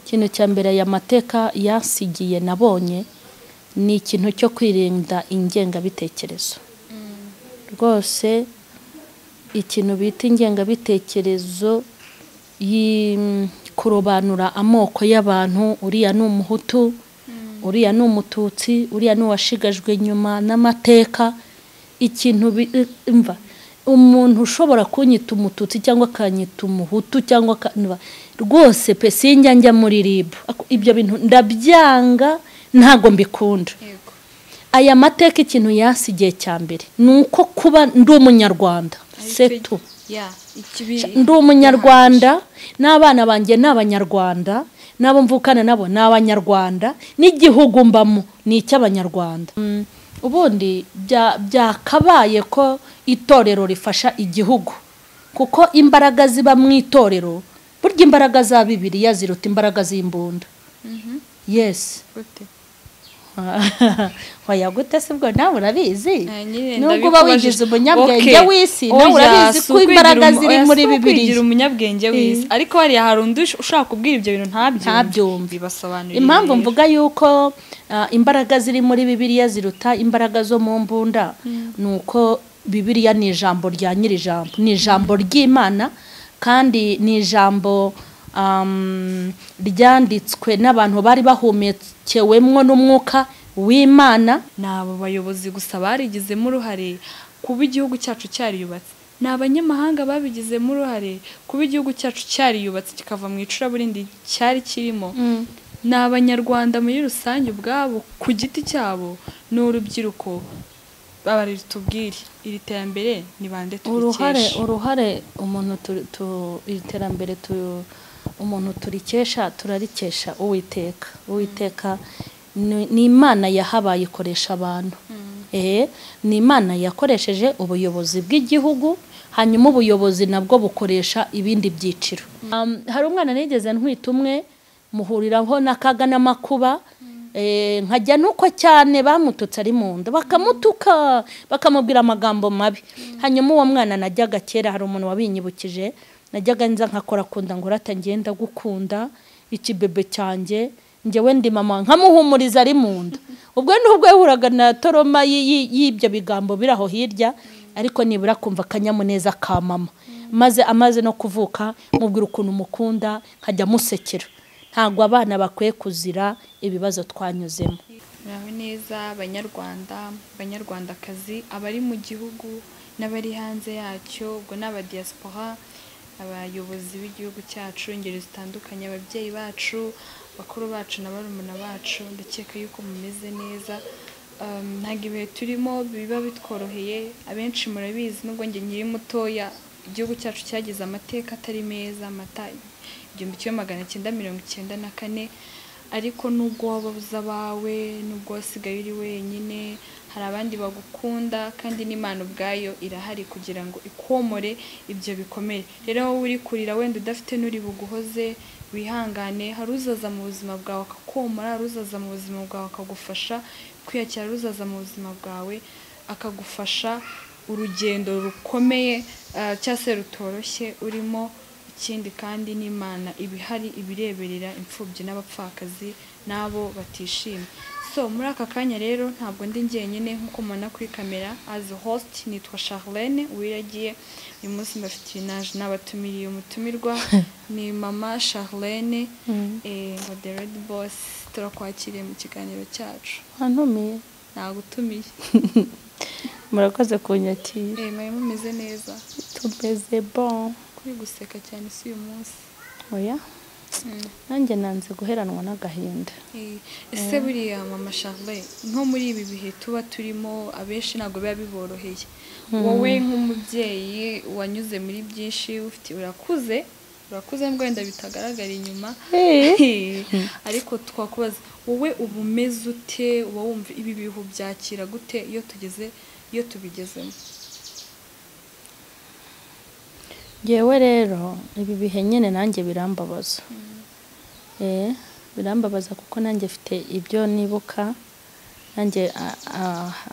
Ikintu cya mbere aya mateka yansigiye nabonye ni ikintu cyo kwirinda ingengabitekerezo. Rwose ikintu bita ingengabitekerezo kurobanura amoko y'abantu, uriya ni umuhutu, uriya ni umututsi, uriya ni uwashigajwe nyuma n'amateka. Ikintu imva umuntu ushobora kunyita umututsi cyangwa akanyita umuhutu cyangwa rwose pe sinjya njya muri RIB, ibyo bintu ndabyanga, ntago mbikunda. Aya mateka ikintu yasigiye cya mbere ni uko kuba ndi umunyarwanda, setu ndi umunyarwanda, n'abana banjye ni abanyarwanda, n'abo mvukana nabo ni abanyarwanda, n'igihugu mbamo ni icy'abanyarwanda. Ubundi byakabaye ko itorero rifasha igihugu, kuko imbaraga ziba mu itorero, burya imbaraga za Bibiliya ziruta imbaraga z'imbunda. Yes. Waya gute se bwo nawe urabizi? Nubwo uba wigize umunyabwenge w'isi, nawe urabizi ko imbaraga ziri muri Bibiliya. Umunyabwenge w'isi, ariko hariya hari undi ushaka kubwira ibyo bintu ntabyumve. Bibasobanurira impamvu mvuga yuko imbaraga ziri muri Bibiliya ziruta imbaraga zo mu mbunda, nuko Bibiliya ni ijambo rya nyiri ijambo, ni ijambo ry'Imana, kandi ni ijambo ryanditswe n'abantu bari bahumekewemwo n'umwuka w'Imana. Nabo bayobozi gusa barigizemo uruhare kuba igihugu cyacu cyariyubatse, ni abanyamahanga babigizemo uruhare kuba igihugu cyacu cyariyubatse kikava mu icuraburindi cyari kirimo, ni abanyarwanda muri rusange ubwabo ku giti cyabo, ni urubyiruko. Babari tubwire iri terambere ni bande turikesha? Uruhare umuntu iterambere umuntu turikesha, turarikesha Uwiteka. Uwiteka ni Imana yahabaye ikoresha abantu. Ni Imana yakoresheje ubuyobozi bw'igihugu, hanyuma ubuyobozi nabwo bukoresha ibindi byiciro. Hari umwana nigeze ntwita umwe, muhuriraho n'akaga n'amakuba, nkajya nuko cyane bamututse ari mu nda, bakamutuka bakamubwira amagambo mabi. Hanyuma uwo mwana najyaga kera, hari umuntu wabinyibukije, najyaga nza nkakora kunda ngo rata ngenda gukunda ikibebe cyanjye, njyewe ndi mama, nkamuhumuriza ari mu nda. Ubwo nubwo yahuraga na toroma y'ibyo bigambo biraho hirya, ariko nibura kumva akanyamuneza ka mama. Maze amaze no kuvuka mubwira ukuntu mukunda, nkajya musekera. Ntabwo abana bakwiye kuzira ibibazo twanyuzemo. Muraho neza abanyarwanda, abanyarwandakazi, abari mu gihugu n'abari hanze yacyo, ubwo n'aba diaspora, abayobozi b'igihugu cyacu ingeri zitandukanye, ababyeyi bacu, bakuru bacu na barumuna bacu, ndakeka yuko mumeze neza. Ntabwo ibihe turimo biba bitworoheye, abenshi murabizi, nubwo njye nkiri mutoya igihugu cyacu cyagize amateka atari meza, amata 1994, ariko nubwo wababuza abawe, nubwo wasigaye uri wenyine, hari abandi bagukunda, kandi n'Imana ubwayo irahari kugira ngo ikomore ibyo bikomere. Rero wowe uri kurira wenda udafite n'uri buguhoze, wihangane, hari uzaza mu buzima bwawe akakomora, hari uzaza mu buzima bwawe akagufasha kwiyakira, hari uzaza mu buzima bwawe akagufasha urugendo rukomeye cyangwa se rutoroshye urimo. Ikindi kandi n'Imana ibihari ibireberera imfubyi n'abapfakazi n'abo batishimye. So muri aka kanya rero ntabwo ndi njyenyine nkuko mubona kuri kamera, as a host nitwa Charlene Uwiragiye. Uyu munsi mbafitiye naje nabatumiriye umutumirwa ni mama Charlene ngo the red boss. Turakwakiriye mu kiganiro cyacu. Wantumiye? Nagutumiye. Murakoze kunyakira. Mwari mumeze neza? Tumeze bon. Kuri guseka cyane si uyu munsi? Oya. Nanjye nanze guheranwa n'agahinda. Ese buriya mama Charlene, nko muri ibi bihe tuba turimo abenshi ntabwo biba biboroheye, wowe nk'umubyeyi wanyuze muri byinshi, ufite urakuze nubwo wenda bitagaragara inyuma, ariko twakubaza wowe uba umeze ute, uba wumva ibi bihu byakira gute iyo tugeze, iyo tubigezemo? Yewe rero ibi bihe nyine nanjye birambabaza. Birambabaza kuko nanjye mfite ibyo nibuka, nanjye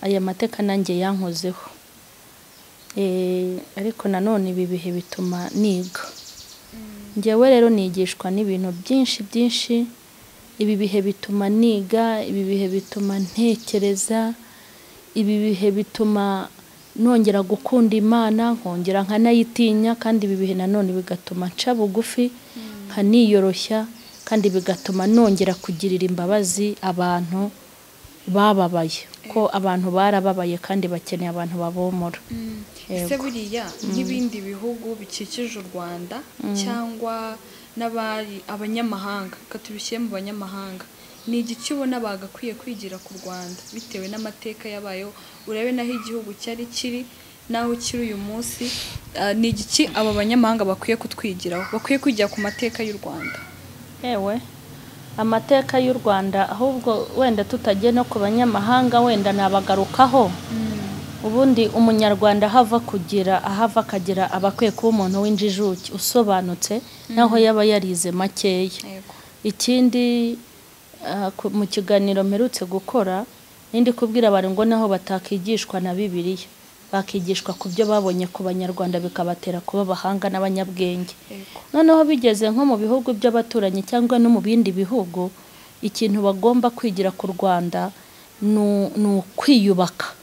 aya mateka nanjye yankozeho. Ariko nanone ibi bihe bituma niga. Njyewe rero nigishwa n'ibintu byinshi byinshi. Ibi bihe bituma niga, ibi bihe bituma ntekereza, ibi bihe bituma nongera gukunda Imana, nkongera nkanayitinya, kandi ibi bihe nanone bigatuma nca bugufi, nkaniyoroshya, kandi bigatuma nongera kugirira imbabazi abantu bababaye, ko abantu barababaye kandi bakeneye abantu babomora. Ese buriya nk'ibindi bihugu bikikije u Rwanda cyangwa n'abari abanyamahanga, katubishyire mu banyamahanga, ni igiki ubona bagakwiye kwigira ku Rwanda bitewe n'amateka yabayeho, urebe naho igihugu cyari kiri naho kiri uyu munsi, ni igiki aba banyamahanga bakwiye kutwigiraho, bakwiye kwigira ku mateka y'u Rwanda? Ewe, amateka y'u Rwanda ahubwo wenda tutagiye no ku banyamahanga, wenda nabagarukaho. Ubundi umunyarwanda ahava kugira ahava akagera abakwiye kuba umuntu w'injijuke usobanutse, naho yaba yarize makeya. Ikindi mu kiganiro mperutse gukora nindi kubwira abantu ngo naho batakigishwa na Bibiliya, bakigishwa ku byo babonye ku banyarwanda bikabatera kuba abahanga n'abanyabwenge. Noneho bigeze nko mu bihugu by'abaturanyi cyangwa no mu bindi bihugu, ikintu bagomba kwigira ku Rwanda ni ukwiyubaka.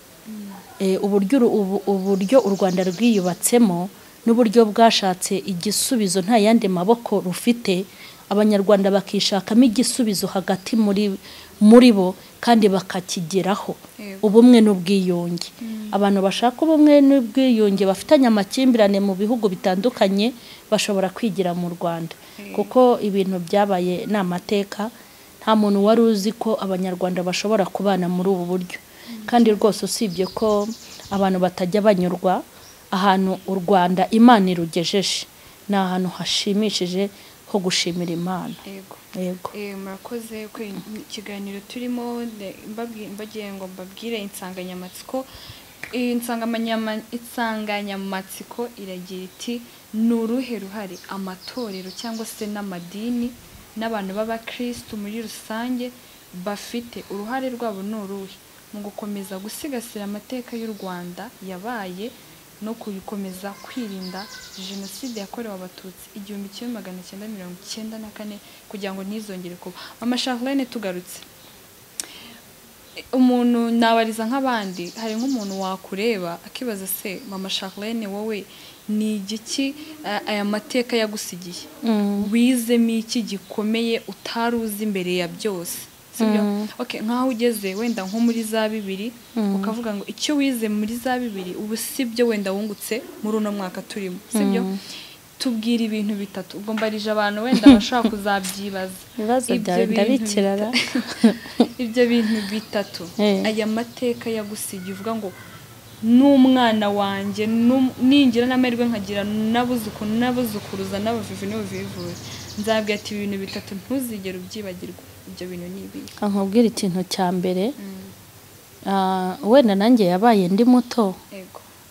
Uburyo u Rwanda rwiyubatsemo n'uburyo bwashatse igisubizo nta yandi maboko rufite, abanyarwanda bakishakamo igisubizo hagati muri bo kandi bakakigeraho. Ubumwe n'ubwiyunge, abantu bashaka ubumwe n'ubwiyunge bafitanye amakimbirane mu bihugu bitandukanye bashobora kwigira mu Rwanda, kuko ibintu byabaye ni amateka, nta muntu wari uzi ko abanyarwanda bashobora kubana muri ubu buryo. Kandi rwose usibye ko abantu batajya banyurwa, ahantu u Rwanda Imana irugejeje ni ahantu hashimishije ho gushimira Imana. Yego. Murakoze ku kiganiro turimo, mbagiye ngo mbabwire insanganyamatsiko. Insanganyamatsiko iragira iti: ni uruhe ruhare amatorero cyangwa se n'amadini n'abantu b'abakristu muri rusange bafite, uruhare rwabo ni uruhe mu gukomeza gusigasira amateka y'u Rwanda yabaye no kuyikomeza kwirinda jenoside yakorewe abatutsi 1994 kugira ngo ntizongere kuba. Mama Charlene, tugarutse, umuntu nabariza nk'abandi, hari nk'umuntu wakureba akibaza se Mama Charlene wowe ni igiki aya mateka yagusigiye, wizemo iki gikomeye utari uzi imbere ya byose? Sibyo? Okay, nkaho ugeze wenda nko muri za 2 ukavuga ngo icyo wize muri za 2 ubu sibyo wenda wungutse muri uno mwaka turimo, sibyo? Tubwira ibintu bitatu, ubwo mbarije abantu wenda bashaka kuzabyibaza. Ibibazo byawe ndabikirara. Ibyo bintu bitatu aya mateka yagusigiye uvuga ngo n'umwana wanjye ningira n'amerwe nkagira n'abuzukuru n'abuzukuruza n'abavivi n'abavivure, nzabwira ati ibintu bitatu ntuzigere ubyibagirwa, ibyo bintu ni ibi. Nkubwira ikintu cya mbere, wenda nanjye yabaye ndi muto,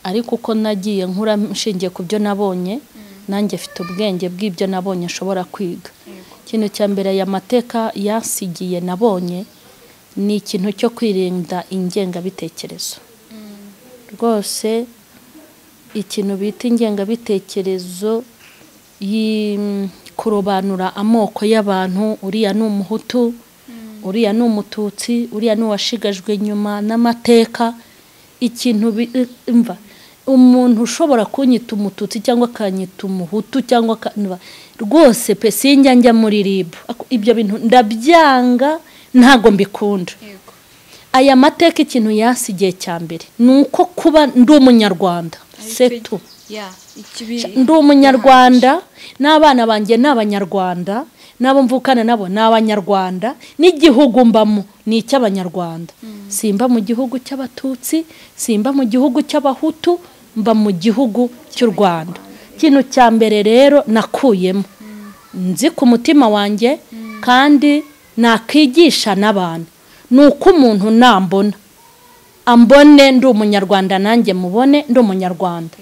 ariko uko nagiye nkura nshingiye ku byo nabonye, nanjye mfite ubwenge bw'ibyo nabonye nshobora kwiga. Ikintu cya mbere aya mateka yasigiye nabonye ni ikintu cyo kwirinda ingengabitekerezo. Rwose ikintu bita ingengabitekerezo kurobanura amoko y'abantu, uriya ni umuhutu, uriya ni umututsi, uriya ni uwashigajwe nyuma n'amateka. Ikintu mva umuntu ushobora kunyita umututsi cyangwa akanyita umuhutu cyangwa rwose pe sinjya njya muri RIB, ibyo bintu ndabyanga, ntago mbikunda. Aya mateka ikintu yasigiye cya mbere ni uko kuba ndi umunyarwanda, setu ndi umunyarwanda, n'abana banjye ni abanyarwanda, n'abo mvukana nabo ni abanyarwanda, n'igihugu mbamo ni icy'abanyarwanda. Simba mu gihugu cy'abatutsi, simba mu gihugu cy'abahutu, mba mu gihugu cy'u Rwanda. Ikintu cya mbere rero nakuyemo nzi ku mutima wanjye kandi nakigisha n'abantu, ni uko umuntu nambona ambone ndi umunyarwanda, nanjye mubone ndi umunyarwanda.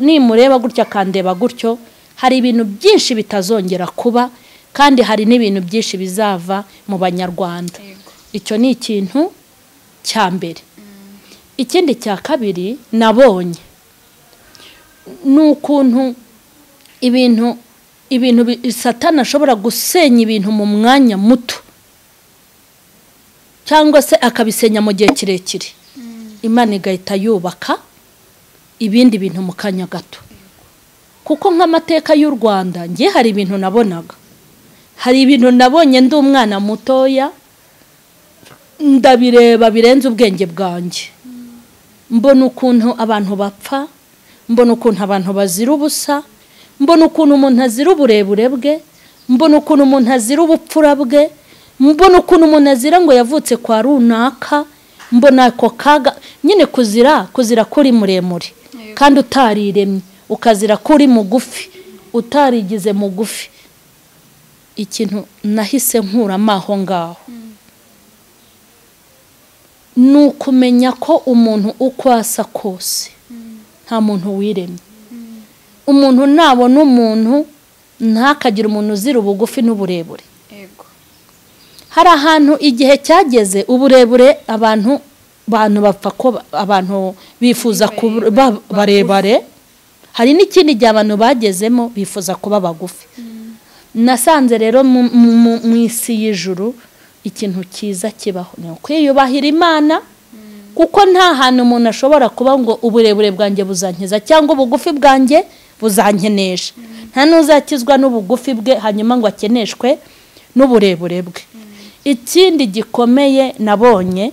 Nimureba gutya akandeba gutyo, hari ibintu byinshi bitazongera kuba, kandi hari n'ibintu byinshi bizava mu banyarwanda. Icyo ni ikintu cya mbere. Ikindi cya kabiri nabonye ni ukuntu ibintu Ibintu Satani ashobora gusenya ibintu mu mwanya muto cyangwa se akabisenya mu gihe kirekire, Imana igahita yubaka ibindi bintu mu kanya gato. Kuko nk'amateka y'u Rwanda, ngiye hari ibintu nabonaga, hari ibintu nabonye ndi umwana mutoya, ndabireba birenze ubwenge bwanjye. Mbona ukuntu abantu bapfa, mbona ukuntu abantu bazira ubusa, mbona ukuntu umuntu azira uburebure bwe, mbona ukuntu umuntu azira ubupfura bwe, mbona ukuntu umuntu azira ngo yavutse kwa runaka, mbona ako kaga nyine kuzira kuri muremure kandi utariremye, ukazira kuri mugufi utarigize mugufi. Ikintu nahise nkuramo aho ngaho ni ukumenya ko umuntu uko asa kose nta muntu wiremye. Umuntu nabona umuntu ntakagira umuntu uzira ubugufi n'uburebure. Hari ahantu igihe cyageze uburebure abantu bapfa ko abantu bifuza kuba barebare, hari n'ikindi gihe abantu bagezemo bifuza kuba bagufi. Nasanze rero mu isi y'ijuru ikintu cyiza kibaho ni ukwiyubahira Imana, kuko nta hantu umuntu ashobora kuba ngo uburebure bwanjye buzankiza cyangwa ubugufi bwanjye buzankenesha. Nta n'uzakizwa n'ubugufi bwe hanyuma ngo akeneshwe n'uburebure bwe. Ikindi gikomeye nabonye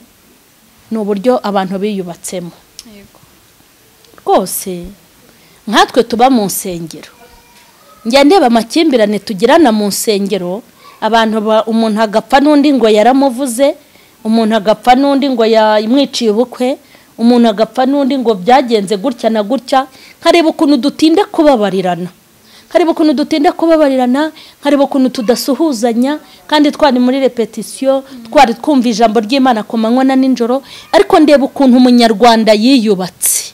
ni uburyo abantu biyubatsemo. Rwose nkatwe tuba mu nsengero, njya ndeba amakimbirane tugirana mu nsengero, abantu umuntu agapfa n'undi ngo yaramuvuze, umuntu agapfa n'undi ngo yamwiciye ubukwe, umuntu agapfa n'undi ngo byagenze gutya na gutya. Nkareba ukuntu dutinda kubabarirana, nkareba ukuntu dutinda kubabarirana, nkareba ukuntu tudasuhuzanya kandi twari muri repetition, twari twumva ijambo ry'Imana ku manywa na nijoro. Ariko ndeba ukuntu umunyarwanda yiyubatse.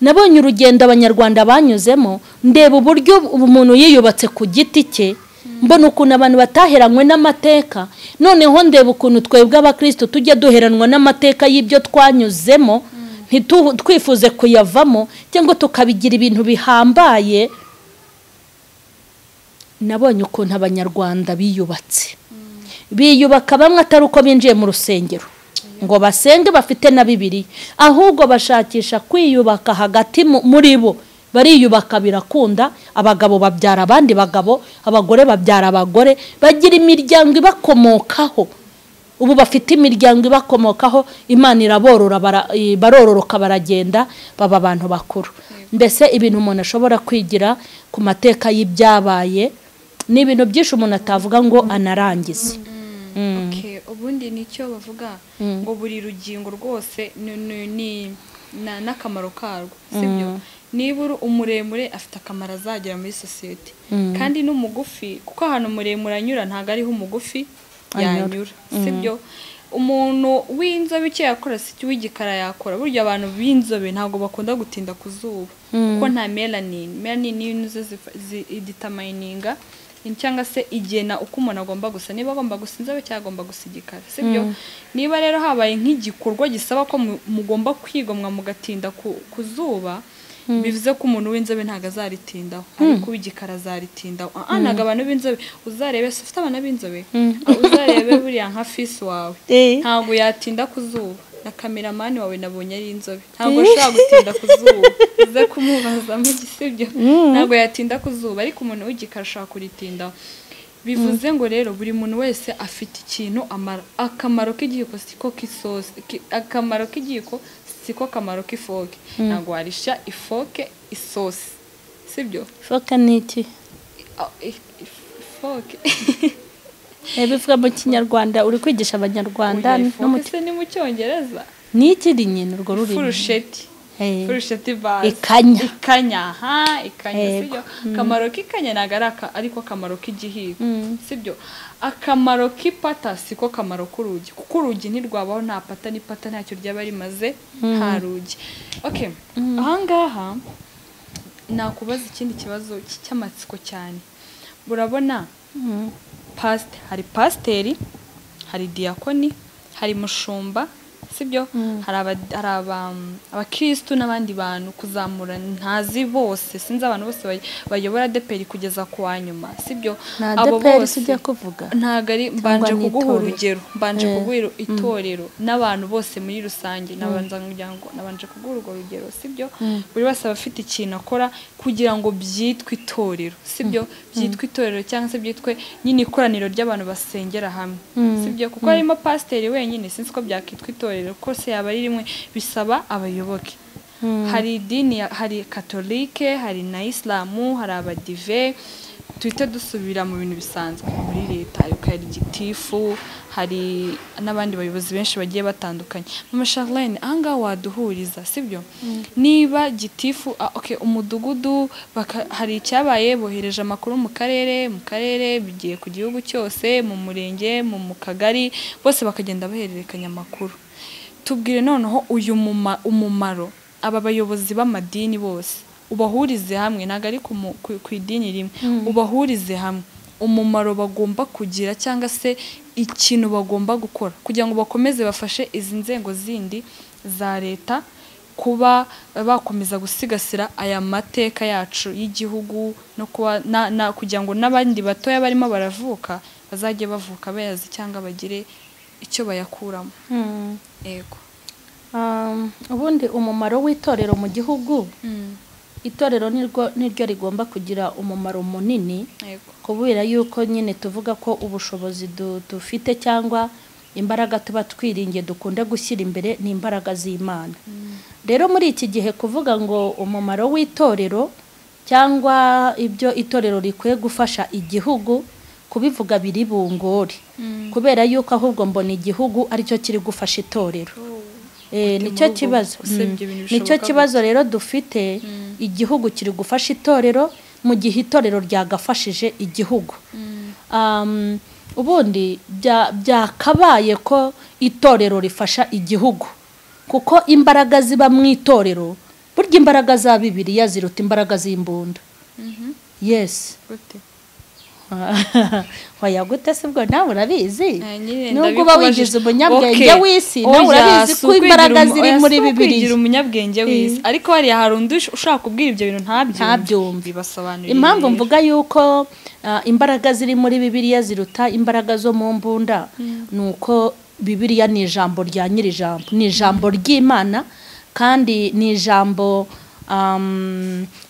Nabonye urugendo abanyarwanda banyuzemo, ndeba uburyo umuntu yiyubatse ku giti cye, mbona ukuntu abantu bataheranywe n'amateka. Noneho ndeba ukuntu twebwe abakristo tujya duheranwa n'amateka y'ibyo twanyuzemo, ntitwifuze kuyavamo cyangwa tukabigira ibintu bihambaye. Nabonye ukuntu abanyarwanda biyubatse, biyubaka bamwe atari uko binjiye mu rusengero ngo basenge bafite na Bibiliya, ahubwo bashakisha kwiyubaka hagati muri bo. Bariyubaka birakunda, abagabo babyara abandi bagabo, abagore babyara abagore, bagira imiryango ibakomokaho. Ubu bafite imiryango ibakomokaho, Imana iraborora, barororoka, baragenda baba abantu bakuru. Mbese ibintu umuntu ashobora kwigira ku mateka y'ibyabaye ni ibintu byinshi umuntu atavuga ngo anarangize. Okay, ubundi nicyo bavuga ngo buri rugingo rwose ni n'akamaro karwo, sibyo? Niba uri umuremure afite akamaro azagira muri sosiyete, kandi n'umugufi, kuko ahantu muremure anyura ntago ariho umugufi yanyura, sibyo? Umuntu w'inzobe icyo yakora si cyo uw'igikara yakora. Burya abantu b'inzobe ntabwo bakunda gutinda ku zuba, kuko nta melanin. Melanin niyo nizo idetamininga cyangwa se igena uko umuntu agomba gusa, niba agomba gusa inzobe cyangwa agomba gusa igikara, sibyo? Niba rero habaye nk'igikorwa gisaba ko mugomba kwigomwa mugatinda ku zuba, bivuze ko umuntu w'inzobe ntago azaritindaho, ariko uw'igikara azaritindaho. Ntago abantu b'inzobe uzarebe, se ufite abana b'inzobe, uzarebe buriya nka fisi wawe ntago yatinda ku zuba, na kameramani wawe nabonye ari inzobe ntabwo ashobora gutinda ku zuba, uze kumubaza mu gisibyo, ntabwo yatinda ku zuba, ariko umuntu w'igikara ashobora kuritindaho. Bivuze ngo rero buri muntu wese afite ikintu amara. Akamaro k'igihiko siko k'isosi, akamaro k'igihiko siko akamaro k'ifoke. Ntabwo warisha ifoke isosi, sibyo? Ifoke ni iki? Ifoke bivuga mu Kinyarwanda, uri kwigisha abanyarwanda no mu ni mu Cyongereza. Ni iki nyine urwo rurimi? Furusheti. Furusheti base. Ikanya. Ikanya, ha, ikanya, sibyo? Akamaro k'ikanya ntago ari ariko akamaro k'igihiko, sibyo? Akamaro k'ipata siko akamaro k'urugi, kuko urugi ntirwabaho nta pata, n'ipata ntacyo ryaba rimaze nta rugi. Okay, ahangaha nakubaza ikindi kibazo cy'amatsiko cyane. Urabona hari pasiteri, hari diyakoni, hari mushumba, Sibyo? Hari abakristu n'abandi bantu kuzamura, ntazi bose, sinzi abantu bose bayobora ADEPR kugeza ku wa nyuma, sibyo? Abo bose ujya kuvuga ntago ari mbanje kuguha urugero, mbanje kuguha itorero n'abantu bose muri rusange, nabanza kugira ngo nabanje kuguha urwo rugero, sibyo? Buri wese aba afite ikintu akora kugira ngo byitwe itorero, sibyo? Byitwe itorero cyangwa se byitwe nyine ikoraniro ry'abantu basengera hamwe, sibyo? Kuko harimo pasiteri wenyine, sinzi ko byakitwa itorero, ko se yaba ari rimwe, bisaba abayoboke. Hari idini, hari katolike, hari na isilamu, hari abadive. Tuhite dusubira mu bintu bisanzwe muri leta, hari gitifu, hari n'abandi bayobozi benshi bagiye batandukanye. Mama Charlene, ahangaha waduhuriza, sibyo? Niba gitifu, okay, umudugudu hari icyabaye, bohereje amakuru mu karere, bigiye ku gihugu cyose, mu murenge, mu kagari, bose bakagenda bahererekanya amakuru. Tubwire noneho uyu umumaro aba bayobozi b'amadini bose ubahurize hamwe, ntago ari ku idini rimwe, ubahurize hamwe umumaro bagomba kugira cyangwa se ikintu bagomba gukora kugira ngo bakomeze bafashe izi nzego zindi za leta kuba bakomeza gusigasira aya mateka yacu y'igihugu, no kuba kugira ngo n'abandi batoya barimo baravuka bazajye bavuka bayazi cyangwa bagire icyo bayakuramo. Yego. Ubundi umumaro w'itorero mu gihugu, itorero niryo rigomba kugira umumaro munini, kubera yuko nyine tuvuga ko ubushobozi dufite cyangwa imbaraga tuba twiringiye dukunda gushyira imbere ni imbaraga z'Imana. Rero muri iki gihe kuvuga ngo umumaro w'itorero cyangwa ibyo itorero rikwiye gufasha igihugu, kubivuga biri bungore, kubera yuko ahubwo mbona igihugu aricyo kiri gufasha itorero. Nicyo kibazo, nicyo kibazo rero dufite. Igihugu kiri gufasha itorero mu gihe itorero ryagafashije igihugu. Ubundi byakabaye ko itorero rifasha igihugu, kuko imbaraga ziba mu itorero, burya imbaraga za Bibiliya ziruta imbaraga z'imbunda. Yes. Waya gute se bwo nawe urabizi? Nubwo uba wigize umunyabwenge w'isi, nawe urabizi ko imbaraga ziri muri Bibiliya. Umunyabwenge w'isi, ariko hariya hari undi ushaka kubwira ibyo bintu ntabyumve, bibasobanurire. Impamvu mvuga yuko imbaraga ziri muri Bibiliya ziruta imbaraga zo mu mbunda, nuko Bibiliya ni ijambo rya nyir'ijambo, ni ijambo ry'Imana, kandi ni ijambo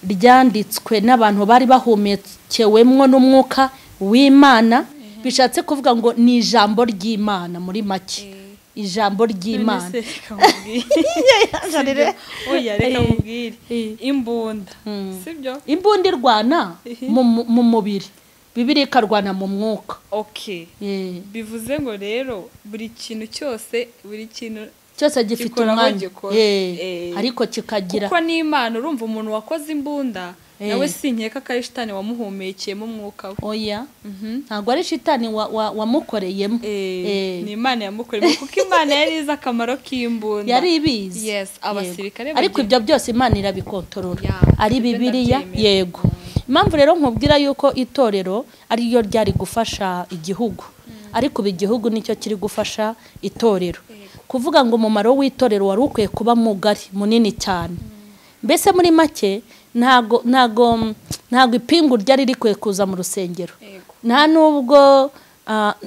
ryanditswe n'abantu bari bahumekewemwo n'umwuka w'Imana. Bishatse kuvuga ngo ni ijambo ry'Imana muri make, ijambo ry'Imana. Oya reka mubwire, imbunda, sibyo? Imbunda irwana mu mubiri, Bibiliya ikarwana mu mwuka. Okay. Bivuze ngo rero buri kintu cyose, buri kintu cyose gifite umwanya, ariko kikagira, kuko n'Imana urumva umuntu wakoze imbunda nawe sinkeka ko ari shitani wamuhumekeyemo umwuka we. Oya, ntabwo ari shitani wamukoreyemo, ni Imana yamukoreyemo, kuko Imana yari izi akamaro k'imbunda, yari ibizi. Yes, abasirikare, ariko ibyo byose Imana irabikontorora, ari Bibiliya. Yego. Impamvu rero nkubwira yuko itorero ariyo ryari gufasha igihugu, ariko igihugu nicyo kiri gufasha itorero. Kuvuga ngo umumaro w'itorero wari ukwiye kuba mugari munini cyane. Mbese muri make ntago ipingu ryari rikwiye kuza mu rusengero, nta nubwo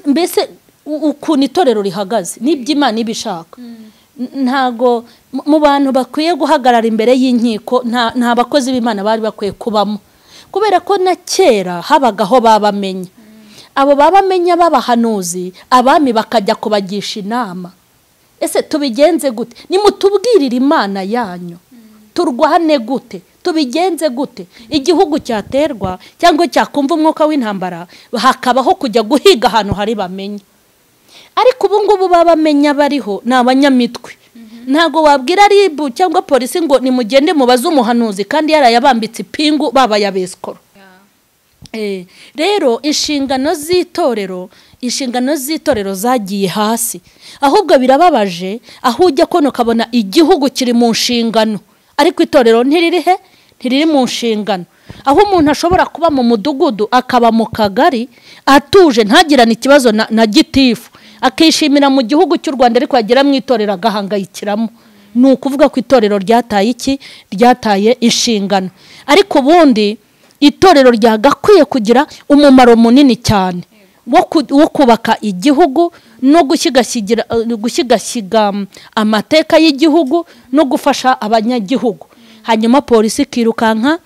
mbese ukuntu itorero rihagaze n'iby'Imana ibishaka, ntago mu bantu bakwiye guhagarara imbere y'inkiko, nta bakozi b'Imana bari bakwiye kubamo, kubera ko na kera habagaho babamenya. Abo babamenya b'abahanuzi, abami bakajya kubagisha inama. Ese tubigenze gute? Nimutubwirire Imana yanyu, turwane gute? Tubigenze gute? Igihugu cyaterwa cyangwa cyakumva umwuka w'intambara, hakabaho kujya guhiga ahantu hari bamenye. Ariko ubu ngubu babamenya bariho ni abanyamitwe. Ntago wabwira ribu cyangwa polisi ngo nimugende mubaze umuhanuzi kandi yarayabambitse ipingu babayabeskoro. Rero inshingano z'itorero zagiye hasi. Ahubwo birababaje aho ujya kono ukabona igihugu kiri mu nshingano, ariko itorero ntiriri he, ntiriri mu nshingano. Aho umuntu ashobora kuba mu mudugudu, akaba mu kagari atuje, ntagirane ikibazo na gitifu, akishimira mu gihugu cy'u Rwanda, ariko yagera mu itorero agahangayikiramo. Ni ukuvuga ko itorero ryataye iki? Ryataye inshingano. Ariko ubundi itorero ryagakwiye kugira umumaro munini cyane wo kubaka igihugu no gushyigashiga amateka y'igihugu no gufasha abanyagihugu. Hanyuma polisi ikirukanka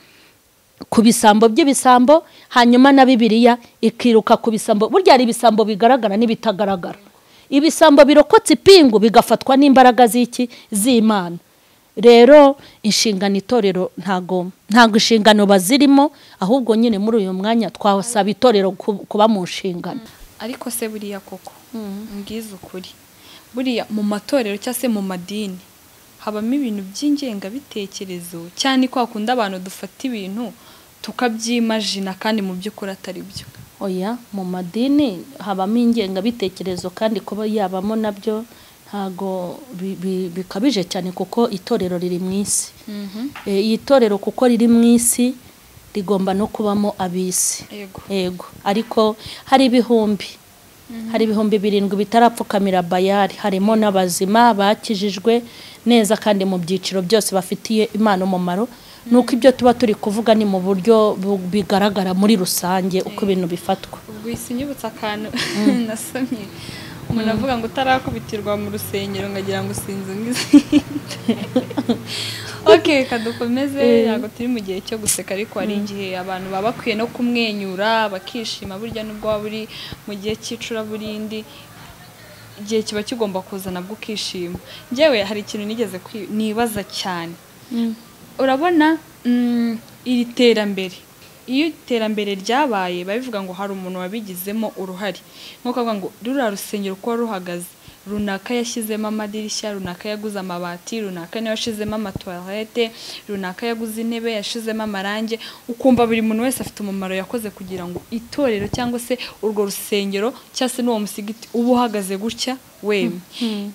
ku bisambo by'ibisambo, hanyuma na Bibiliya ikiruka ku bisambo. Burya hari ibisambo bigaragara n'ibitagaragara. Ibisambo birokotse ipingu bigafatwa n'imbaraga z'iki? Z'Imana. Rero inshingano itorero ntago inshingano bazirimo, ahubwo nyine muri uyu mwanya twasaba itorero kuba mu nshingano. Ariko se buriya koko mbwiza ukuri, buriya mu matorero cyangwa se mu madini habamo ibintu by'ingengabitekerezo cyane, kwa kunda abantu dufata ibintu tukabyimagina kandi mu by'ukuri atari byo. Oya, mu madini habamo ingengabitekerezo kandi kuba yabamo nabyo ntago bikabije cyane, kuko itorero riri mu isi. Itorero kuko riri mu isi rigomba no kubamo abisi. Yego, ariko hari ibihumbi, hari 7,000 bitarapfukamira Bayali, harimo n'abazima bakijijwe neza kandi mu byiciro byose bafitiye Imana umumaro. Nuko ibyo tuba turi kuvuga ni mu buryo bigaragara muri rusange uko ibintu bifatwa. Ubwo isinyibutsa akantu nasomye, umuntu avuga ngo utarakubitirwa mu rusengero ngagira ngo sinzi ngizindi. Okay, kadukomeze, ntabwo turi mu gihe cyo guseka, ariko hari igihe abantu baba bakwiye no kumwenyura bakishima. Burya nubwo waba uri mu gihe cy'icuraburindi, igihe kiba kigomba kuza nabwo ukishima. Njyewe hari ikintu nigeze nibaza cyane. Urabona iri terambere, iyo iterambere ryabaye babivuga ngo hari umuntu wabigizemo uruhare, nko kuvuga ngo ruriya rusengero uko ruhagaze, runaka yashyizemo amadirishya, runaka yaguze amabati, runaka niwe yashizemo amatoilette, runaka yaguze intebe, yashizemo amarange. Ukumva buri muntu wese afite umumaro yakoze kugira ngo itorero cyangwa se urwo rusengero cyangwa se n'uwo musigiti uba uhagaze gutya wemye.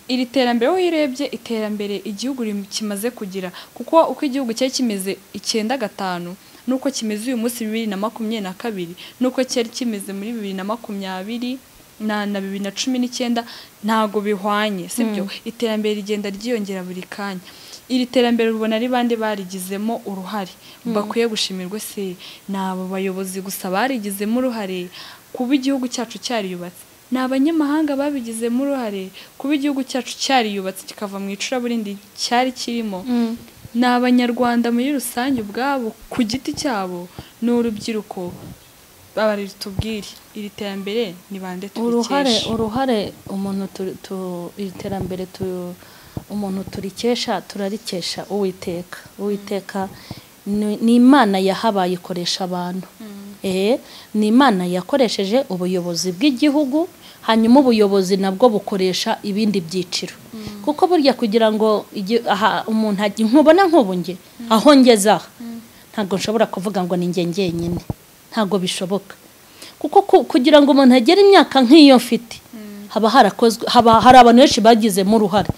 Iri terambere wowe urebye iterambere igihugu kimaze kugira, kuko uko igihugu cyari kimeze 95 nuko kimeze uyu munsi 2022, nuko cyari kimeze muri 2020 na 2019 ntago bihwanye, sibyo? Iterambere rigenda ryiyongera buri kanya. Iri terambere ubona ari bande barigizemo uruhare bakwiye gushimirwa? Se nabo bayobozi gusa barigizemo uruhare kuba igihugu cyacu cyariyubatse? Ni abanyamahanga babigizemo uruhare kuba igihugu cyacu cyariyubatse kikava mu icuraburindi cyari kirimo? Ni abanyarwanda muri rusange ubwabo ku giti cyabo? Ni urubyiruko? Babari tubwire iri terambere ni bande tubikesha? Uruhare umuntu iterambere umuntu turikesha, turarikesha Uwiteka. Uwiteka ni Imana yahabaye ikoresha abantu. Ni Imana yakoresheje ubuyobozi bw'igihugu, hanyuma ubuyobozi nabwo bukoresha ibindi byiciro. Kuko burya kugira ngo umuntu nkubona nk'ubu nge aho ngeze aha, ntabwo nshobora kuvuga ngo ni nge ngenyine, ntabwo bishoboka. Kuko kugira ngo umuntu agere imyaka nk'iyo mfite, haba harakozwe, haba hari abantu benshi bagizemo uruhare.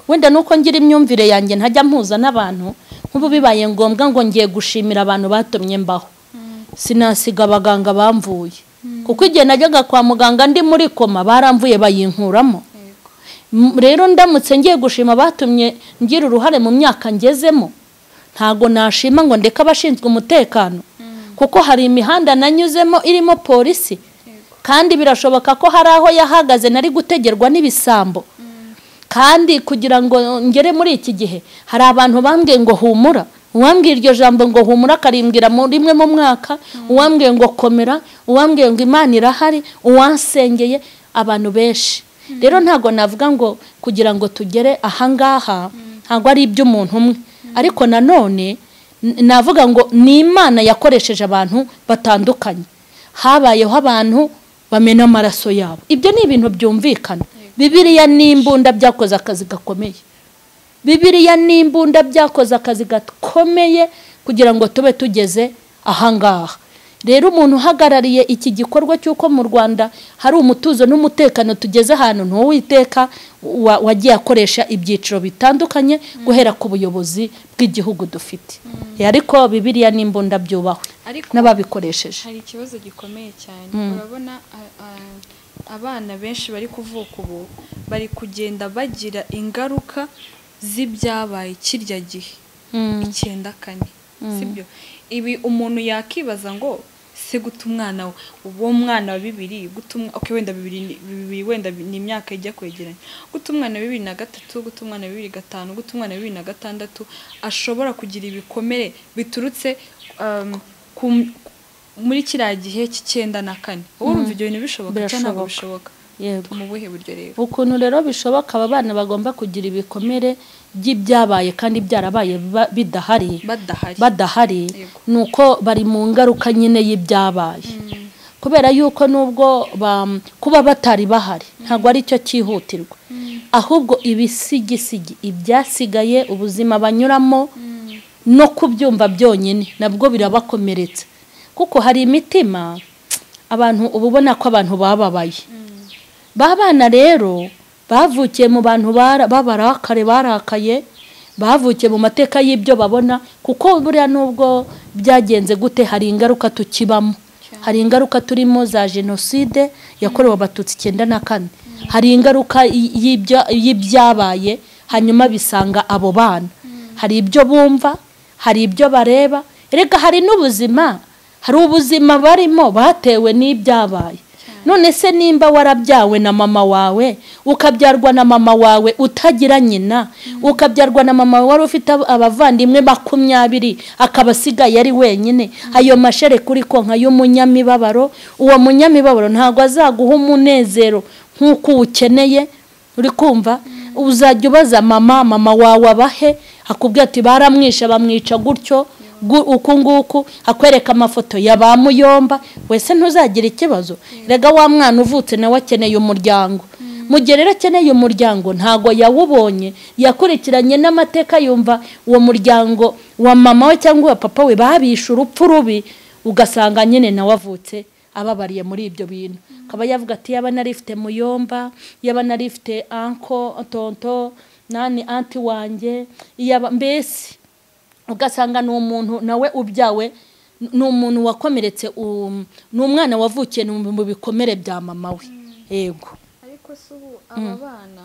Wenda nuko ngira imyumvire yanjye ntajya mpuza n'abantu, nk'ubu bibaye ngombwa ngo ngiye gushimira abantu batumye mbaho, sinasiga abaganga bamvuye. Kuko igihe najyaga kwa muganga ndi muri koma baramvuye bayinkuramo. Rero ndamutse ngiye gushima batumye ngira uruhare mu myaka ngezemo, ntago nashima ngo ndeke abashinzwe umutekano, kuko hari imihanda nanyuzemo irimo polisi, kandi birashoboka ko hari aho yahagaze nari gutegerwa n'ibisambo. Kandi kugira ngo ngere muri iki gihe hari abantu bambwiye ngo humura, uwambwiye iryo jambo ngo humura akarimbwira rimwe mu mwaka, uwambwiye ngo komera, uwambwiye ngo Imana irahari, uwansengeye, abantu benshi. Rero ntago navuga ngo kugira ngo tugere ahangaha ntago ari iby'umuntu umwe, ariko nanone navuga ngo ni Imana yakoresheje abantu batandukanye. Habayeho abantu bamena amaraso yabo, ibyo ni ibintu byumvikana. Bibiliya n'imbunda byakoze akazi gakomeye. Bibiliya n'imbunda byakoze akazi gakomeye kugira ngo tube tugeze ahangaha. Rero umuntu uhagarariye iki gikorwa cy'uko mu Rwanda hari umutuzo n'umutekano tugeze ahantu, n'Uwiteka wagiye akoresha ibyiciro bitandukanye guhera ku buyobozi bw'igihugu dufite. Ariko Bibiliya n'imbunda byubahwe n'ababikoresheje. Hari ikibazo gikomeye cyane. Urabona Abana benshi bari kuvuka ubu bari kugenda bagira ingaruka z'ibyabaye kirya gihe 94, sibyo? Ibi umuntu yakibaza ngo se guta umwana uwo mwana wa 2 guta, okay, wenda 2 wenda ni imyaka ijya kwegeranya, guta umwana wa 2003, guta umwana wa 2005, guta umwana wa 2006 ashobora kugira ibikomere biturutse muri kiriya gihe cy'94. Urumva ibyo bintu bishoboka cyangwa ntabwo bishoboka? Yego. Mu buhe buryo rero? Ukuntu rero bishoboka, aba bana bagomba kugira ibikomere by'ibyabaye kandi byarabaye bidahari, badahari, nuko bari mu ngaruka nyine y'ibyabaye. Kubera yuko nubwo kuba batari bahari ntabwo ari cyo cyihutirwa, ahubwo ibisigisigi ibyasigaye ubuzima banyuramo no kubyumva byonyine nabwo birabakomeretsa. Kuko hari imitima abantu ububona ko abantu bababaye. Babana rero bavukiye mu bantu babarakare barakaye, bavukiye mu mateka y'ibyo babona, kuko buriya nubwo byagenze gute hari ingaruka tukibamo. Hari ingaruka turimo za jenoside yakorewe Abatutsi 94, hari ingaruka y'ibyabaye hanyuma bisanga abo bana. Hari ibyo bumva, hari ibyo bareba, erega hari n'ubuzima, hari ubuzima barimo batewe n'ibyabaye. None se nimba warabyawe na mama wawe, ukabyarwa na mama wawe utagira nyina, ukabyarwa na mama wawe ufite abavandimwe 20 akabasigaye ari wenyine, ayo mashere kuri konka y'umunyamibabaro, uwo munyamibabaro ntago azaguha umunezero nkuko ukeneye. Uri kumva? Uzajya ubaza mama, mama wawe abahe, akubwira ati baramwisha bamwica gutyo uku nguku, akwereka amafoto ya ba muyomba, wese ntuzagira ikibazo. Rega wa mwana uvutse nawe akeneye umuryango. Mu gihe rero akeneye umuryango ntago yawubonye, yakurikiranye n'amateka, yumva uwo muryango wa mama we cyangwa wa papa we babisha urupfu rubi, ugasanga nyine nawe avutse ababariye muri ibyo bintu. Akaba yavuga ati yaba narifite muyomba, yaba narifite anko, tonto, nani anti wanjye, yaba mbese ugasanga ni umuntu nawe ubyawe, ni umuntu wakomeretse, ni umwana wavukiye mu bikomere bya mama we. Yego. Ariko se ubu aba bana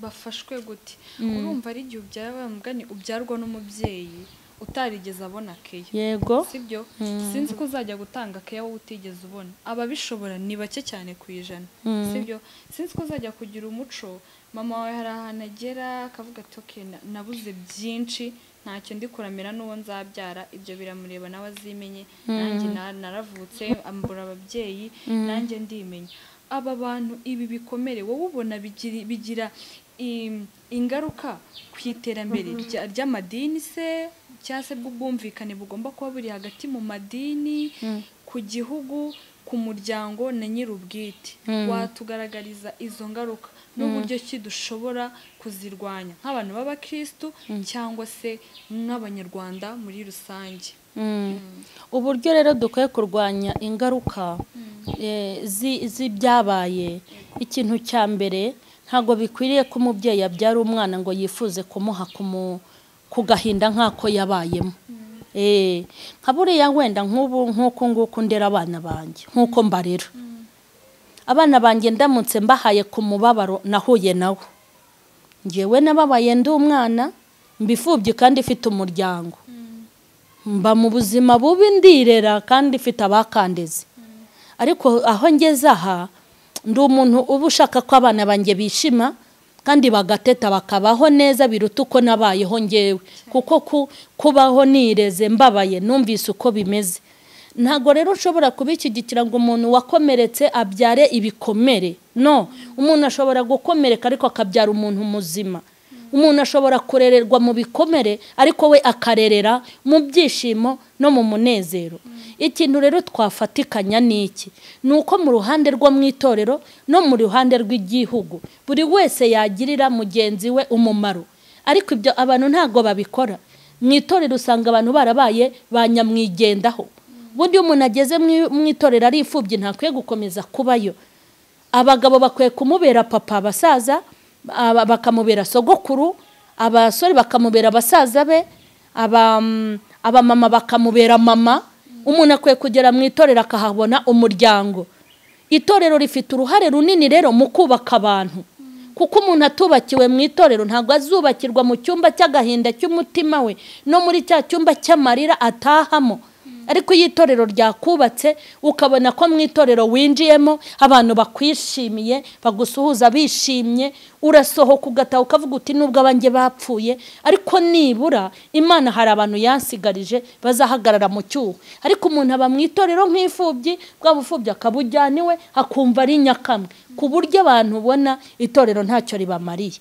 bafashwe gute? Urumva ari igihe ubyara mugani ubyarwa n'umubyeyi utarigeze abona keya. Yego. Sibyo? Sinzi ko uzajya gutanga keya wowe utigeze ubona. Ababishobora ni bake cyane ku 100. Sibyo? Sinzi ko uzajya kugira umuco, mama wawe hari ahantu agera akavuga ati okay, nabuze byinshi, ntacyo ndi kuramira n'uwo nzabyara, ibyo biramureba nawe azimenye, nanjye naravutse ambura ababyeyi, nanjye ndimenya. Aba bantu ibi bikomere wowe ubona bigira ingaruka ku iterambere ry'amadini se, cyangwa se bw'ubwumvikane bugomba kuba buri hagati mu madini, ku gihugu, ku muryango na nyir'ubwite. Watugaragariza izo ngaruka n'uburyo ki dushobora kuzirwanya nk'abantu b'abakristu cyangwa se nk'abanyarwanda muri rusange? Uburyo rero dukwiye kurwanya ingaruka z'ibyabaye, ikintu cya mbere ntabwo bikwiriye ko umubyeyi abyara umwana ngo yifuze kumuha ku gahinda nk'ako yabayemo. Nka buriya wenda nk'ubu nk'uko nguko ndera abana banjye, nk'uko mbarera abana banjye, ndamutse mbahaye ku mubabaro nahuye nawo, ngewe nababaye ndi umwana mbifubye kandi ifite umuryango, mba mu buzima bubi ndirera kandi ifite abakandeze. Ariko aho ngeze aha ndi umuntu uba ushaka ko abana banjye bishima kandi bagateta bakabaho neza biruta uko nabayeho ngewe, kuko kubaho nireze mbabaye numvise uko bimeze. Ntago rero ushobora kubishyigikira ngo umuntu wakomeretse abyare ibikomere. No, umuntu ashobora gukomereka ariko akabyara umuntu muzima. Umuntu ashobora kurererwa mu bikomere ariko we akarerera mu byishimo no mu munezero. Ikintu rero twafatikanya niki, nuko mu ruhande rwo mu itorero no mu ruhande rw'igihugu buri wese yagirira mugenzi we umumaro. Ariko ibyo abantu ntago babikora. Mu itorero usanga abantu barabaye banyamwigendaho. Bundi umuntu ageze mu itorero ari imfubyi ntakwiye gukomeza kubayo. Abagabo bakwiye kumubera papa, abasaza bakamubera sogokuru, abasore bakamubera abasaza be, abamama bakamubera mama. Umuntu akwiye kugera mu itorero akahabona umuryango. Itorero rifite uruhare runini rero mu kubaka abantu, kuko umuntu atubakiwe mu itorero ntabwo azubakirwa mu cyumba cy'agahinda cy'umutima we no muri cya cyumba cy'amarira atahamo. Ariko iyo itorero ryakubatse ukabona ko mu itorero winjiyemo abantu bakwishimiye, bagusuhuza bishimye, urasohoka ugataha ukavuga uti nubwo abanjye bapfuye ariko nibura Imana hari abantu yansigarije bazahagarara mu cyuho. Ariko umuntu aba mu itorero nk'imfubyi, bwa bupfubyi akabujyana iwe akumva ari nyakamwe, ku buryo abantu ubona itorero ntacyo ribamariye.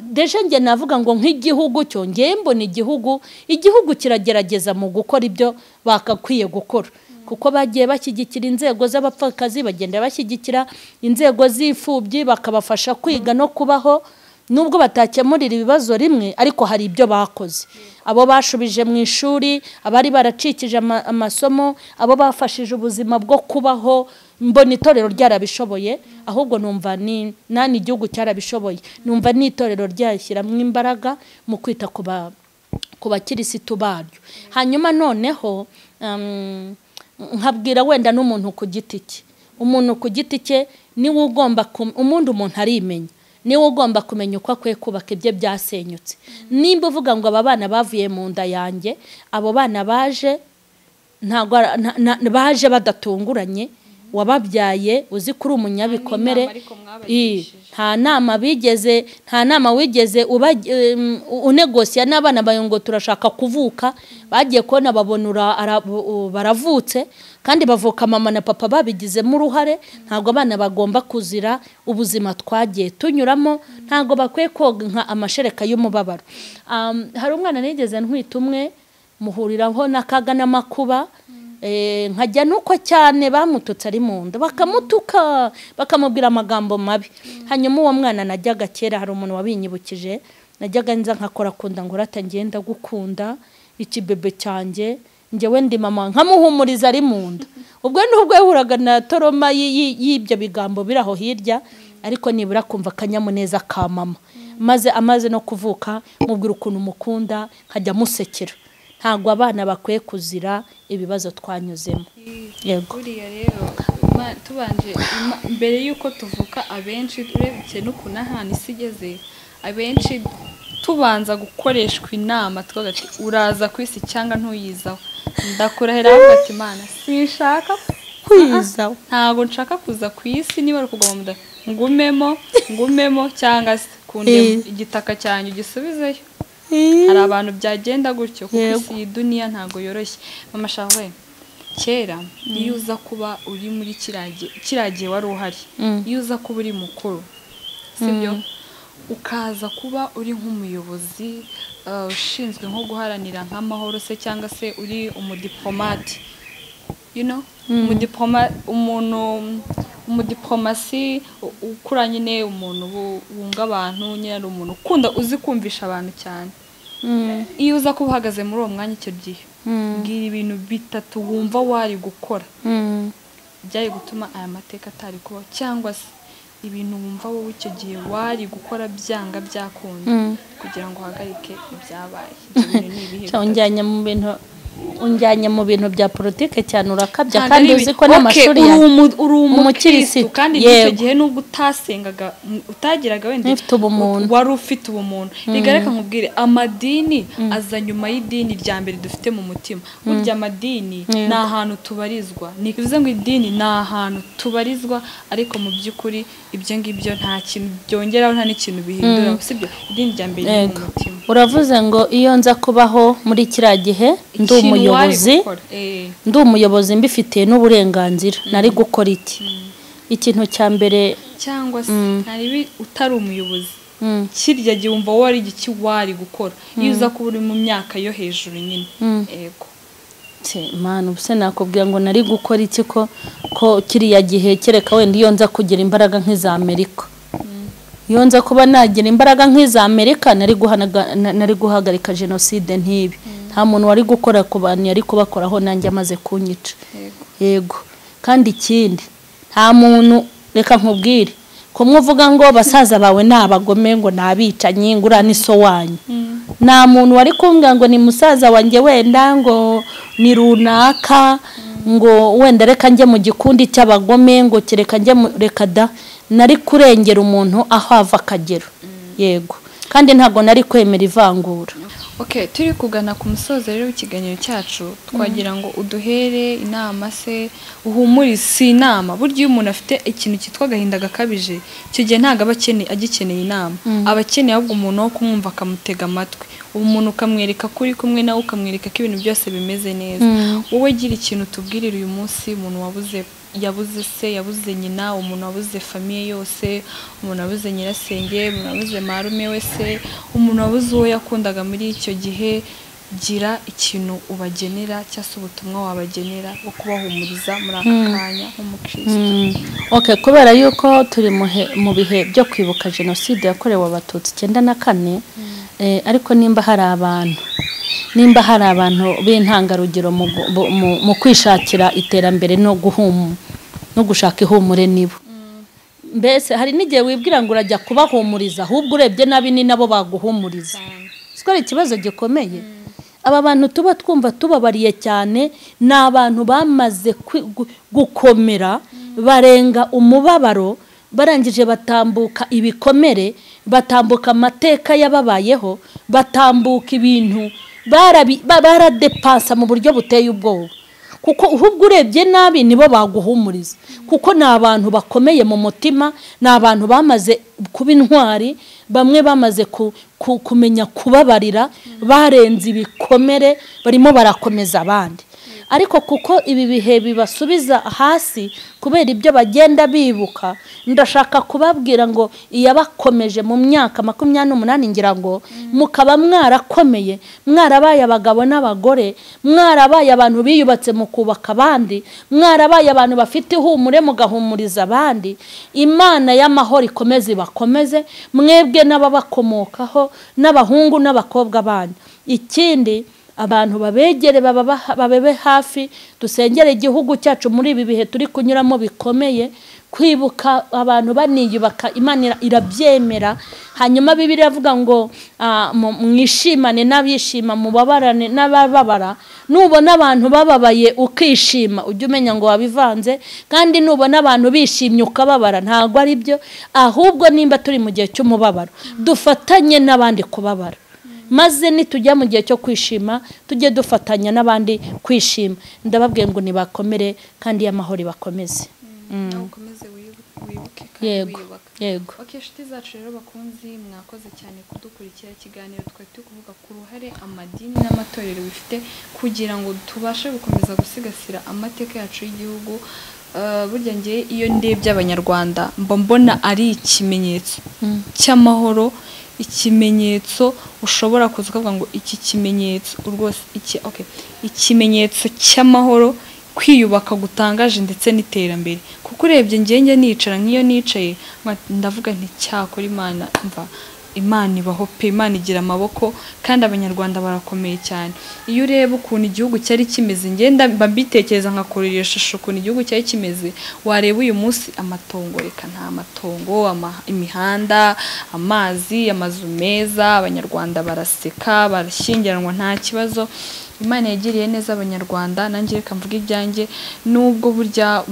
Deje nge navuga ngo nk'igihugu cyo ngiye mbona igihugu kiragerageza mu gukora ibyo bakakwiye gukora, kuko bagiye bashyigikira inzego z'abapfakazi, bagenda bashyigikira inzego z'imfubyi, bakabafasha kwiga no kubaho, nubwo batakemurira ibibazo rimwe ariko hari ibyo bakoze. Abo bashubije mu ishuri, abari baracikije amasomo, abo bafashije ubuzima bwo kubaho, mbona itorero ryarabishoboye. Ahubwo numva ni nani igihugu cyarabishoboye, numva n'itorero ryashyiramo imbaraga mu kwita ku bakirisitu baryo. Hanyuma noneho nkabwira wenda n'umuntu ku giti cye, umuntu ku giti cye niwe ugomba umuntu arimenya, niwe ugomba kumenya uko akwiye kubaka ibye byasenyutse. Nimba uvuga ngo aba bana bavuye mu nda yanjye, abo bana baje ntabwo baje badatunguranye, wababyaye uzi kuri umunyabikomere, nta nama bigeze, nta nama wigeze unegosiya n'abana bawe ngo turashaka kuvuka, bagiye kubona babonura baravutse, kandi bavuka mama na papa babigizemo uruhare. Ntabwo abana bagomba kuzira ubuzima twagiye tunyuramo, ntabwo bakwiye koga nka amashereka y'umubabaro. Hari umwana nigeze ntwita umwe, muhuriraho n'akaga n'amakuba, nkajya nuko cyane bamututse ari mu nda, bakamutuka bakamubwira amagambo mabi. Hanyuma uwo mwana najyaga kera, hari umuntu wabinyibukije, najyaga nza nkakora kunda ngo rata ngenda gukunda ikibebe cyanjye, njyewe ndi mama, nkamuhumuriza ari mu nda. Ubwo nubwo yahuraga na toroma y'ibyo bigambo biraho hirya, ariko nibura kumva akanyamuneza ka mama. Maze amaze no kuvuka mubwira ukuntu mukunda, nkajya musekera. Ntabwo abana bakwiye kuzira ibibazo twanyuzemo. Yego. Buriya rero tubanje mbere yuko tuvuka, abenshi urebye n'ukuntu ahantu isi igeze, abenshi tubanza gukoreshwa inama twavuga ati uraza ku isi cyangwa ntuyizaho. Ndakurahira avuga ati Imana sinshaka kwizaho, ntabwo nshaka kuza ku isi, niba ari ukuguma mu nda ngumemo cyangwa se kunde igitaka cyanjye ugisubizeyo. Hari abantu byagenda gutyo, kuko isi duniya ntago yoroshye. Mama Charlene, kera iyo uza kuba uri muri kiragiye wari uhari, iyo uza kuba uri mukuru, sibyo, ukaza kuba uri nk'umuyobozi ushinzwe nko guharanira nk'amahoro se, cyangwa se uri umudiplomate, you know, umudiplomasi ukura nyine, umuntu wunga abantu nyine, ari umuntu ukunda uzi kumvisha abantu cyane. Iyo uza kuba uhagaze muri uwo mwanya icyo gihe, mbwira ibintu bitatu wumva wari gukora byari gutuma aya mateka atari kubaho, cyangwa se ibintu wumva wowe icyo gihe wari gukora byanga byakunda kugira ngo uhagarike ibyabaye. Unjyanye mu bintu bya politike cyane, urakabya, kandi uzi ko n'amashuri ya uri umukirisitu, kandi icyo gihe nubwo utasengaga utagiraga wenda wari ufite ubumuntu. Rigareka nkubwire, amadini aza nyuma y'idini rya mbere dufite mu mutima. Burya amadini ni ahantu tubarizwa, ni bivuze ngo idini ni ahantu tubarizwa, ariko mu by'ukuri ibyo ngibyo nta kintu byongeraho, nta n'ikintu bihindura, sibyo? Idini rya mbere ni mu mutima. Uravuze ngo iyo nza kubaho muri kiriya gihe ndi umuyobozi, ndi umuyobozi mbifitiye n'uburenganzira, nari gukora iki? Ikintu cya mbere, cyangwa se ntari utari umuyobozi, kirya gihe wumva wari igiki wari gukora iyo uza kuba uri mu myaka yo hejuru nyine. Yego. Imana, ubuse nakubwira ngo nari gukora iki ko kiriya gihe, kereka wenda iyo nza kugira imbaraga nk'iza Amerika. Iyo nza kuba nagira imbaraga nk'iza Amerika, nari guhagarika jenoside ntibi. Nta muntu wari gukora ku bantu yari kubakoraho nanjye amaze kunyica. Yego. Kandi ikindi, nta muntu, reka nkubwire, kumwe uvuga ngo basaza bawe ni abagome ngo nabicanyi ngo uriya ni so wanyu. Nta muntu wari kumbwira ngo ni musaza wanjye wenda ngo ni runaka, ngo wenda reka njye mu gikundi cy'abagome, ngo kereka njye reka da, nari kurengera umuntu aho ava akagera. Yego, kandi ntabwo nari kwemera ivangura. Okay, turi kugana ku musozo rero w'ikiganiro cyacu, twagira ngo uduhere inama se uhumurize inama. Burya iyo umuntu afite ikintu cyitwa agahinda gakabije, icyo gihe ntabwo aba agikeneye inama, aba akeneye ahubwo umuntu wo kumwumva akamutega amatwi, umuntu ukamwereka ko uri kumwe nawe, ukamwereka ko ibintu byose bimeze neza. Wowe gira ikintu tubwirira uyu munsi umuntu wabuze, yabuze se, yabuze nyina, umuntu wabuze famiye yose, umuntu wabuze nyirasenge, umuntu wabuze marume wese, umuntu wabuze uwo yakundaga muri icyo gihe, gira ikintu ubagenera cyangwa se ubutumwa wabagenera bwo kubahumuriza muri aka kanya nk'umukristo. Okay, kubera yuko turi mu bihe byo kwibuka jenoside yakorewe Abatutsi 94, ariko nimba hari abantu b'intangarugero mu kwishakira iterambere no no gushaka ihumure nibo. Mbese hari n'igihe wibwira ngo urajya kubahumuriza, ahubwo urebye nabi ni nabo baguhumuriza. Siko ari ikibazo gikomeye. Aba bantu tuba twumva tubabariye cyane ni abantu bamaze gukomera, barenga umubabaro, barangije batambuka ibikomere, batambuka amateka yababayeho, batambuka ibintu baradepansa mu buryo buteye ubwoba. Kuko ahubwo urebye nabi nibo baguhumuriza, kuko ni abantu bakomeye mu mutima, ni abantu bamaze kuba intwari, bamwe bamaze kumenya kubabarira, barenze ibikomere, barimo barakomeza abandi. Ariko kuko ibi bihe bibasubiza hasi kubera ibyo bagenda bibuka, ndashaka kubabwira ngo iyabakomeje mu myaka 28 ngira ngo mukaba mwarakomeye, mwarabaye abagabo n'abagore, mwarabaye abantu biyubatse mu kubaka abandi, mwarabaye abantu bafite ihumure mugahumuriza abandi. Imana y'amahoro ikomeze ibakomeze mwebwe n'ababakomokaho, n'abahungu n'abakobwa banyu. Ikindi, abantu babegere babebe hafi, dusengere igihugu cyacu muri ibi bihe turi kunyuramo bikomeye. Kwibuka abantu baniyubaka, Imana irabyemera. Hanyuma Bibiliya iravuga ngo mwishimane n'abishima, mubabarane n'abababara. Nubona abantu bababaye ukishima, ujye umenya ngo wabivanze, kandi nubona abantu bishimye ukababara, ntabwo ari byo. Ahubwo nimba turi mu gihe cy'umubabaro, dufatanye n'abandi kubabara, maze nitujya mu gihe cyo kwishima tujye dufatanya n'abandi kwishima. Ndababwiye ngo nibakomere kandi y'amahoro bakomeze. Ukomeze wibuke kandi wiyubaka. Yego. Okay, inshuti zacu rero bakunzi, mwakoze cyane kudukurikira ikiganiro. Twari turi kuvuga ku ruhare amadini n'amatorero bifite kugira ngo tubashe gukomeza gusigasira amateka yacu y'igihugu. Burya ngiye iyo ndebye Abanyarwanda mba mbona ari ikimenyetso cy'amahoro, ikimenyetso ushobora kuza ukavuga ngo iki kimenyetso rwose iki, okay, ikimenyetso cy'amahoro, kwiyubaka gutangaje ndetse n'iterambere. Kuko urebye ngiye nicara nk'iyo nicaye ndavuga nti cyakora Imana, mva Imana ibaho pe, Imana igira amaboko kandi Abanyarwanda barakomeye cyane. Iyo ureba ukuntu igihugu cyari kimeze, ngenda mbitekereza nkakorera iyo shusho ukuntu igihugu cyari kimeze, wareba uyu munsi amatongo, reka nta matongo, imihanda, amazi, amazu meza, Abanyarwanda baraseka, barashyingiranwa nta kibazo. Imana yagiriye neza Abanyarwanda. Nanjye reka mvuge ibyanjye, nubwo burya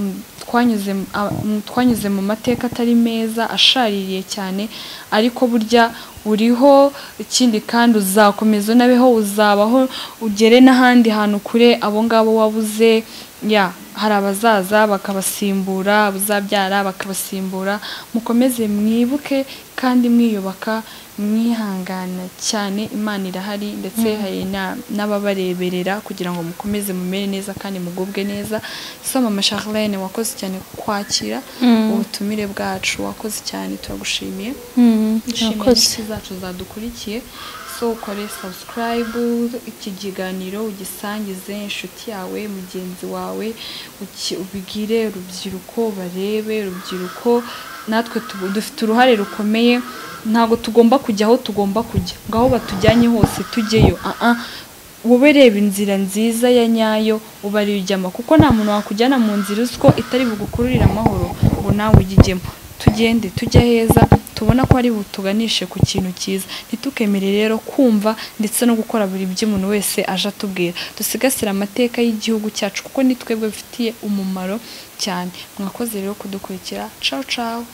twanyuze mu mateka atari meza ashaririye cyane, ariko burya uriho. Ikindi kandi uzakomeza unabeho, uzabaho ugere n'ahandi hantu kure. Abo ngabo wabuze, ya hari abazaza bakabasimbura, uzabyara bakabasimbura. Mukomeze mwibuke kandi mwiyubaka, mwihangana cyane, Imana irahari ndetse hari n'ababareberera kugira ngo mukomeze mumere neza kandi mugubwe neza. So Mama Charlene, wakoze cyane kwakira ubutumire bwacu, wakoze cyane, turagushimiye. Nshimiye inshuti zacu zadukurikiye. So ukore subscribe, iki kiganiro ugisangize inshuti yawe, mugenzi wawe, ubigire urubyiruko barebe. Urubyiruko natwe dufite uruhare rukomeye, ntabwo tugomba kujya aho tugomba kujya, ngaho batujyanye hose tujyeyo. Wowe reba inzira nziza ya nyayo ubari ujyamo, kuko nta muntu wakujyana mu nzira uziko itari bugukururira amahoro ngo nawe ugijyemo. Tugende tujya heza, Tubona ko ari butuganishe ku kintu cyiza. Ntitukemere rero kumva ndetse no gukora buri byo umuntu wese aje atubwira. Dusigasire amateka y'igihugu cyacu kuko ni twebwe bifitiye umumaro cyane. Mwakoze rero kudukurikira. Ciao ciao.